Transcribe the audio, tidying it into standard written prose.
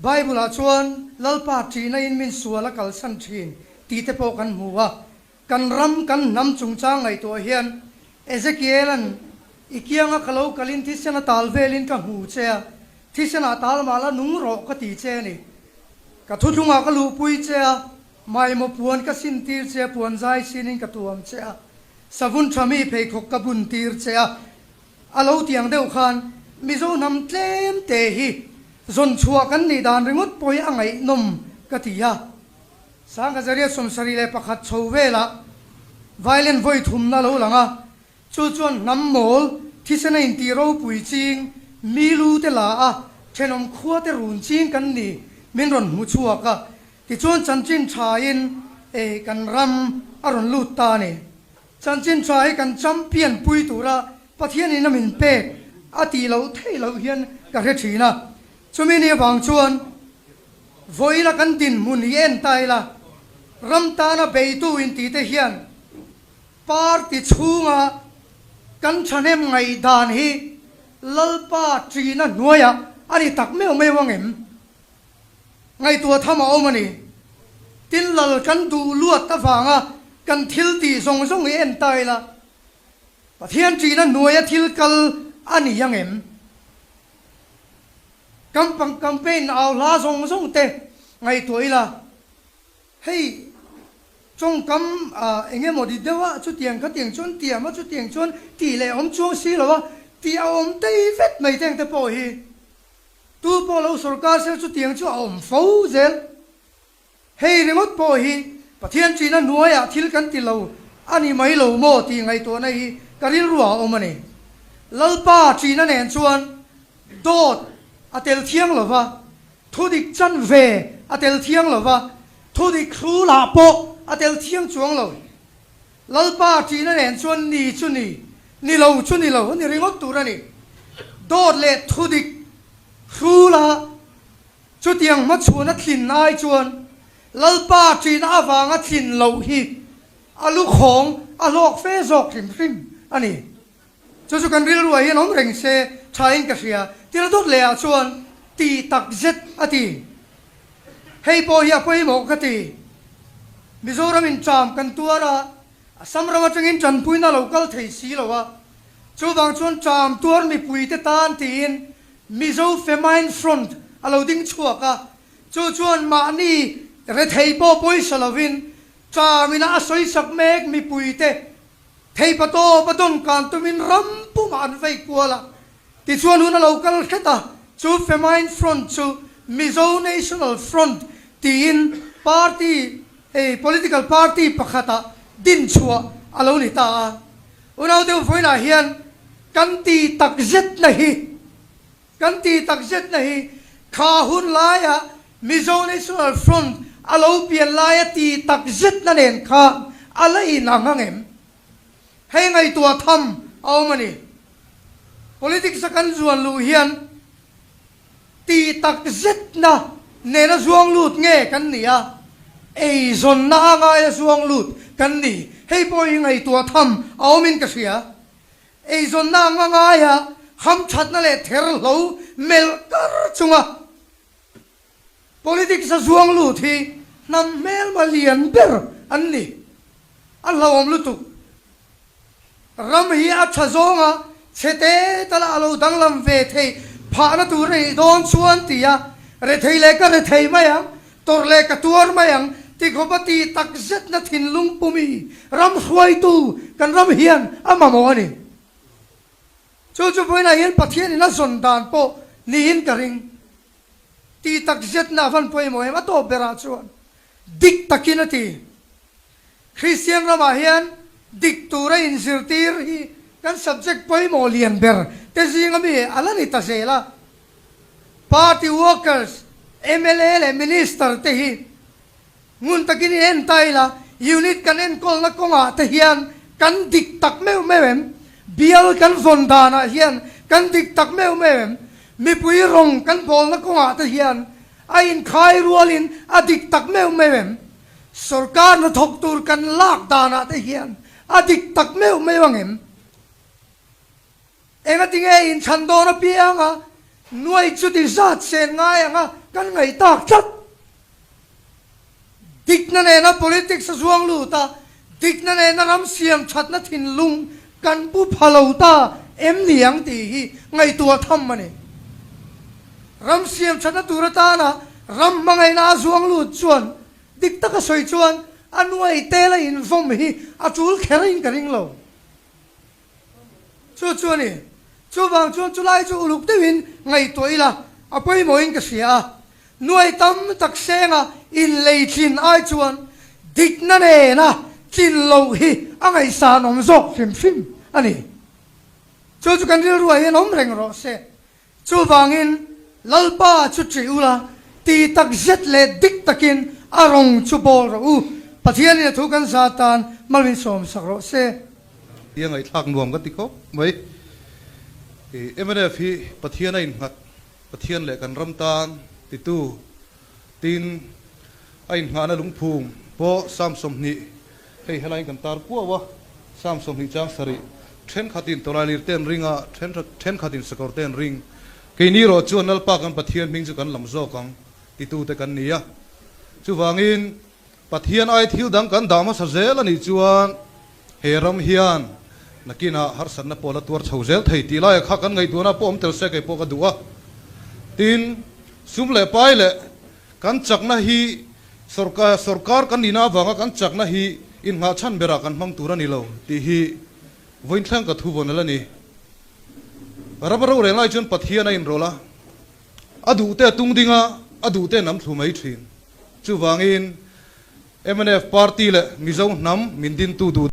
Bible-ah chuan Lalpa ṭihna-in min sual a kalsan ṭhin tih te pawh kan hmu a. Kan ram, kan hnam chungchang ngaihtuah hian Ezekiel-a'n, I kianga ka lo kalin thisen a tal velin ka hmu che a, thisenah tal mah la nung rawh ka ti che a ni. Ka thuthlungah ka luhpui che a, maimaw puan ka sintir che a, puan zai sinin ka tuam che a, savun tha mi pheikhawk ka buntir che a. A lo tiang deuh khan Mizo hnam tlem te hi zawn chhuah kan nih dan ringawt pawh hi a ngaihnawm ka ti a. Sangkhazaria 71 chho velah violent vawi thumna a lo lang a, chu chuan hnam mawl thisen a intih ropui ching mi lu te la a, thenawm khua te run ching kan ni min rawn hmu chhuak a, tichuan chanchin thain kan ram a rawn lut ta a ni. Chanchin tha hi kan champion pui tura Pathianin a min pek a tih loh theih loh hian ka hre thin a. Chumi ni avang chuan vawiina kan dinhmun hi en ta ila, ram tana beitu intite hian party chhunga kan thahnem ngaihdan hi Lalpa ṭihna hnuaiah a ni tak meuh meuh ang em? Ngaihtuah tham a awm a ni. Tin, lal kan duh luat avanga kan thil tih zawng zawng hi en ta ila, Pathian ṭihna hnuaia thil kal a ni ang em? Campang campaign au hla zawng zawng te ngaihtuah ila, hei tawngkam eng emaw di deuh a, chutiang khatiang chuan tiam a, chutiang chuan tih leh awm chuang si lo a, tih a awm tei vet mai teng te pawh hi. Tu pawh lo sorkar sel chutiang chu a awm fo zel. Hei ringawt pawh hi Pathian ṭihna hnuaiah thil kan ti lo a ni mai lo maw tih ngaihtuahna hi ka rilruah a awm a ni. Lalpa ṭihna nen chuan dawt a tel thiang lo va, thudik chanve a tel thiang lo va, thudik hrulah pawh a tel thiang chuang lo. Lalpa ṭihna nen chuan ni chu ni, ni lo chu ni lo a ni ringawt tur a ni. Dawt leh thudik hrula chutiang hmachhuan a thlin ai chuan Lalpa ṭihna avanga thlin loh hi a lukhawng a hlawk fe zawk hrim hrim a ni. Chu chu kan rilruah hian awm reng se thain ka hria. Thil dawt lehah chuan tih tak zet a ti. Hei pawh hi a pawimawh ka ti. Mizoramin ṭam kan tuar a, Assam ram aṭangin ṭanpuina a lo kal thei si lo a. Chuvang chuan ṭam tuar mipuite tan tiin Mizo Famine Front a lo ding chhuak a. Chu chuan mahni rethei pawh pawisa lovin ṭamina a sawisak mek mipuite Theipa tawp a dawn kan tumin ram pumah an vei kual a, tichuan hun a lo kal hret a, chu Famine Front chu Mizo National Front tiin party hei political party pakhatah din chhuah a lo ni ta a. Unau deuh vawiinah hian kan ti tak zetna hi kan ti tak zetna hi kha hun laia Mizo National Front a lo pian laia ti tak zetna nen khan a la inang ang em? Hei ngaihtuah tham a awm a ni. Politics a kan zuan luh hian ti tak zetna nena zuang lut nge kan ni a, eizawnna a ngaia zuang lut kan ni. Hei pawh hi ngaihtuah tham a awmin ka hria. Eizawnna anga ngaia hamthatna leh therhlo melh kar chunga Politics a zuang lut hi hnam hmelma lian ber an ni. A hlauhawm lutuk. Ram hi a tha zawnga chhe te tala a lo danglam ve theih phahna tur a nih dawn chuan ti a, rethei leh ka rethei mai ang, tawrh leh ka tuar mai ang ti khawpa tih tak zetna thinlung pumi ram hruaitu kan ram hian a mamawh a ni. Chu chu vawiinah hian Pathianin a zawn dan pawh niin ka ring. Tih tak zetna a van pawimawh em? A tawp berah chuan dik takin a ti. Kristian ramah hian dik tura inzirtir hi kan subject pawimawh lian ber te zinga mi a la ni ta zel a. Party workers, mla leh minister te hi Ngun takin i en ta ila, unit kan enkawlna kawngah te hian kan dik tak meuh meuh em? Bial kan vawn danah hian kan dik tak meuh meuh em? Mipui rawng kan bawlna kawngah te hian a inkhai rualin a dik tak meuh meuh em? Sorkar hnathawk tur kan lak danah te hian a dik tak meuh meuh ang em? Engatinge inchhan dawn apianga nuai chuti zat sen ngai anga? kan ngaih tak tlat. Dikna nena politics a zuang lut a, dikna nena ram siam thatna thinlung kan pu pha lo ta em ni ang tih hi ngaihtuah tham a ni. Ram siam thatna tur atana ram hmangaihna a zuang lut chuan dik taka sawi chuan a nuai tel a invawm hi a tul kher in ka ring lo. Chu chu a ni. Chuvang chuan chulai chu uluk deuhin ngaihtuah ila a pawimawhin ka hria a. Nuai tam tak senga inlei tlin ai chuan dikna nena tlin loh hi a ngaihsanawm zawk hrim hrim a ni. Chu chu kan rilruah hian awm reng rawh se. Chuvangin Lalpa chu ṭih ula, ti tak zet leh dik takin a rawng chu bawl rawh u. Pathianin a thu kan za tan malmin sawmsak rawh se. Tia ngaihthlak nuam ka ti khawp mai. Mnf hi Pathian a innghat, Pathian leh kan ram tan titu tin a innghahna lungphum pawh Psalm 20 hei helaiin kan tar kuau a, Psalm 20 chang sarih thenkhatin tawlailir te an ring a, thenkhatin sakawr te an ring. Keini erawh chuan Lalpa kan Pathian hming chu kan lam zawk ang titu te kan ni a. Chuvangin Pathian ai thil dang kan dah hmasa zel a nih chuan he ram hian nakinah harsatna pawh la tuar chho zel thei tih laia kha kan ngaihtuahna pawh awm tel se kei pawh ka duh a. Tin, sum leh pai leh kan chakna hi sawrkar sawrkar kan nihna avanga kan chakna hi innghah chhan berah kan hmang tur a ni lo tih hi vawiinthleng ka thu vawn a la ni. Ram rorel lai chuan Pathian a inrawlh a, a duhte a tung ding a, a duhte an amthlu mai thin. Chuvangin mnf party leh Mizo hnam min dintu duh.